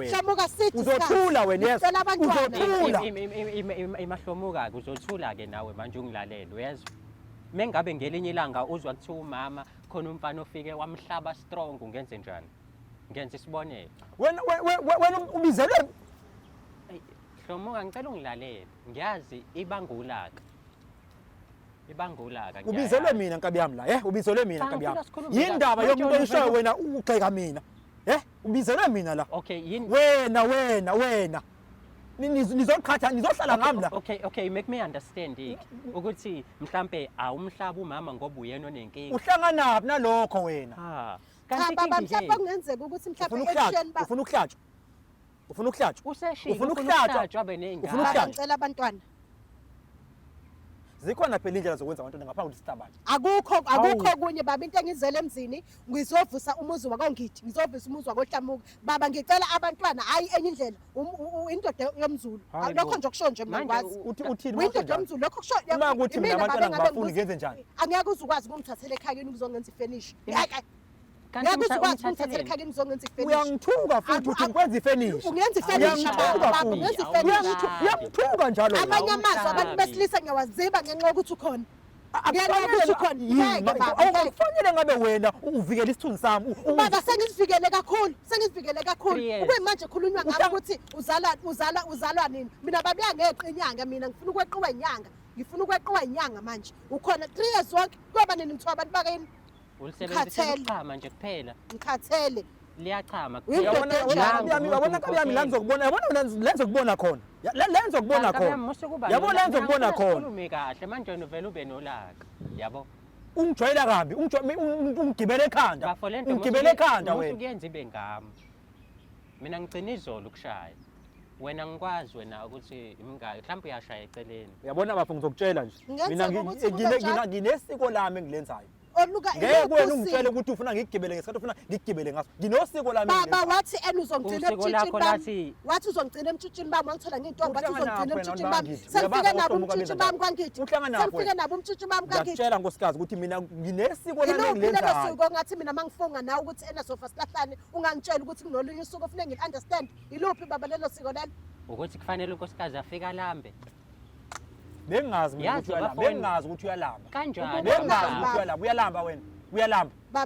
wena. Hlamuka sithi Uzothula wena yes. Ngicela abantwana. Uzothula. Imahlomuka-ke uzothula-ke nawe manje ungilalele uyezwa. Mengabe ngelinye ilanga uzwa kuthiwa umama khona umfana ofike wamhlaba strong ungenze njani? Ngenza isibonelo. Wena wena ubizelwe Hlomuka ngicela ungilalele. Ngiyazi ibangulaka. Ibangulaka. Ubizelwe mina nkabi yami la, eh ubizelwe mina nkabi yami. Yindaba yomuntu oyishoyo wena ugxeka mina. Eh ubizelwe mina la. Okay, yini wena wena wena. Nizoqhatha nizohlala ngami la. Okay, make me understand ik ukuthi mhlambe awumhlaba umama ngoba uyena onenkinga. Uhlanganaphi nalokho wena? Ah. Cha baba mhlawumbe kungenzeka ukuthi mhlawumbe ekuseni ba Ufuna ukuhlatshwa. Ufuna ukuhlatshwa. Useshilo Ufuna ukuhlatshwa. abe ney'ngane. Ufuna ukuhlatshwa. Ngicela abantwana. Zikhona phela indlela zokwenza abantwana ngaphambi kokuthi sihlabane. Akukho kunye baba into engizele emzini ngizovusa umuzi wakwaNgidi ngizovusa umuzi wakoHlamuka baba ngicela abantwana hayi enye indlela indoda yomZulu lokho nje okusho nje mina ngikwazi uthi uthini indoda yomZulu lokho kusho uma kuthi mina abantwana ngibafuni ngenze njani angeke uze ukwazi ukungithathela ekhaya kini ukuzongenza ifenisha ngeke Ngeke uze ukwazi ukungithathela ekhaya kini uzongenza ifenisha uyangithuka futhi uthi ngikwenza ifenisha ungenza ifenisha baba ungenza ifenisha uyangithuka njalo amanye amazwi abantu besilisa ngiyawaziba ngenxa yokuthi ukhona Akufanele ngabe wena uvikela isithunzi sami. Baba sengizivikele kakhulu, sengizivikele kakhulu. Kuyimanje khulunywa ngami ukuthi uzala uzala uzalwa nini. Mina baba uyangeqa inyanga mina ngifuna ukweqiwa inyanga. Ngifuna ukweqiwa inyanga manje. Ukhona 3 years wonke kuyoba nini ngithiwa abantu bakini. Ulisebenzisela ukuchama nje kuphela. Ngikhathele. Liyachama Uyabona yabona nkabi yami la ngizokubona yabona la ngizokubona khona. La ngizokubona khona. Yabo la ngizokubona khona. Ukhulume kahle manje wena uvele ube nolaka. Yabo. Ungijwayela kabi, ungigibele ekhanda. Ungigibele ekhanda wena. Usukuyenza ibe ngami. Mina ngigcina izolo ukushaya. Wena ngikwazi wena ukuthi imingaki mhlawumbe uyashaya eceleni. Uyabona bafo ngizokutshela nje. Mina nginesiko lami engilenzayo. Oluka Ngeke wena ungitshele ukuthi ufuna ngikugibele ngesikhathi ufuna ngikugibele ngaso. Nginosiko lami. Baba wathi ena uzongigcina Usiko emtshitshini lakho bami. lathi- Wathi uzongigcina emtshitshini bami wangithola ngiyintombi wathi Uhlangana uzongigcina naphi wena emtshitshini bami. Nondangidi? Sengifike Uyabazi nabo oHlomuka umtshitshi benza bami njani? kwaNgidi. Uhlangana naphi Sengifike wena? nabo umtshitshi bami kwaNgidi. Ngiyakutshela nkosikazi ukuthi mina nginesiko lami Iluphi lelo engilenzayo. siko ngathi mina mangifunga nawe ukuthi ena sofa silahlane ungangitshela ukuthi kunolunye usuku ofuneka ngili-understand. Iluphi baba lelo siko lelo? Ukuthi kufanele unkosikazi afike alambe. Bengingazi mina Yazi ukuthi uyalamba. bafowenu. Bengingazi ukuthi uyalamba. Kanjani? Bengingazi ukuthi Baba. uyalamba. Uyalamba wena. Uyalamba.